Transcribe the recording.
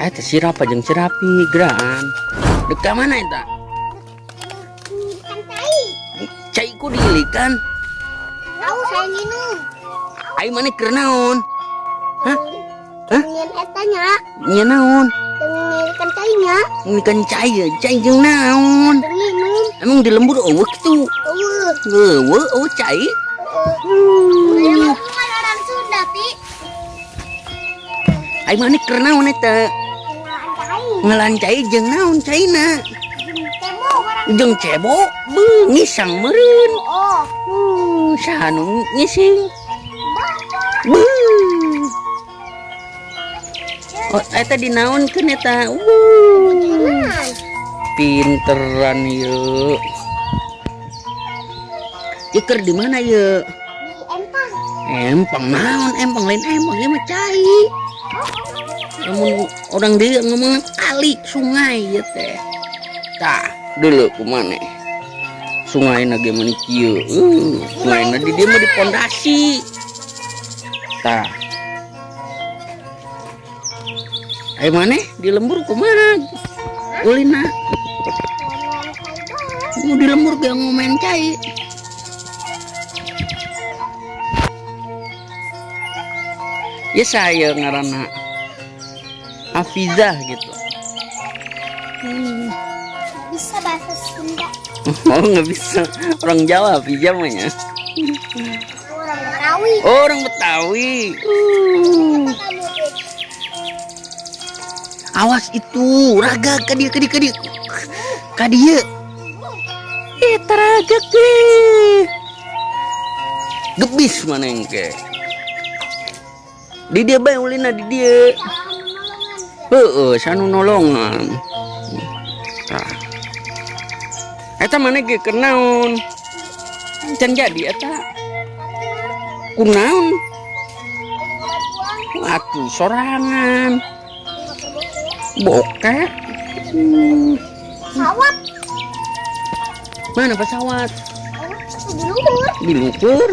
Eta si Rapa jeung si Rapi geraan. Dek ka mana eta? Kan cai. Cai ku diilikan. Tahu saya minum. Ai maneh keur naon? Hah? Hah? Nyieun eta nya. Nya naon? Jeung ngilikan cainya. Ngilikan cai ya, cai jeung naon? Jeung minum. Emang di lembur euweuh kitu? Euweuh. Euweuh, euweuh cai. Heueuh. Kan orang Sunda, Pi. Ai maneh keur naon eta? Ngalaan cai. Ngalaan cai jeung naon caina? Jeung cebok orang. Jeung cebok, beuh ngisang meureun. Oh. Saha nu ngising? Beuh. Oh, eta dinaonkeun eta? Pinteran ieu. Ieu keur di mana ieu? Di empang. Empang naon? Empang lain empang ieu mah cai. Lamun orang dieu ngomong kali sungai ieu teh. Tah, dulu kumaha? Sungaina ge meuni kieu. Sungaina di dieu mah di pondasi. Tah. Ayo maneh di lembur kumaha? Ulina. Mau di lembur ge ngomen cai. Ya saya ngaranna Hafizah gitu. Bisa bahasa Sunda. Oh, nggak bisa. Orang Jawa Hafizah mah ya. Orang Betawi. Oh, orang Betawi. Awas itu raga ka dieu ka dieu ka dieu. Ka dieu. Taraga ke. Gebis mana engke. Di dieu bae ulina di dieu. Heeh, sanu nolongan. Tah. Eta maneh ge keur naon? Can jadi eta. Kunaon? Atuh sorangan. Bokeh. Pesawat. Mana pesawat? Di luhur. Di luhur.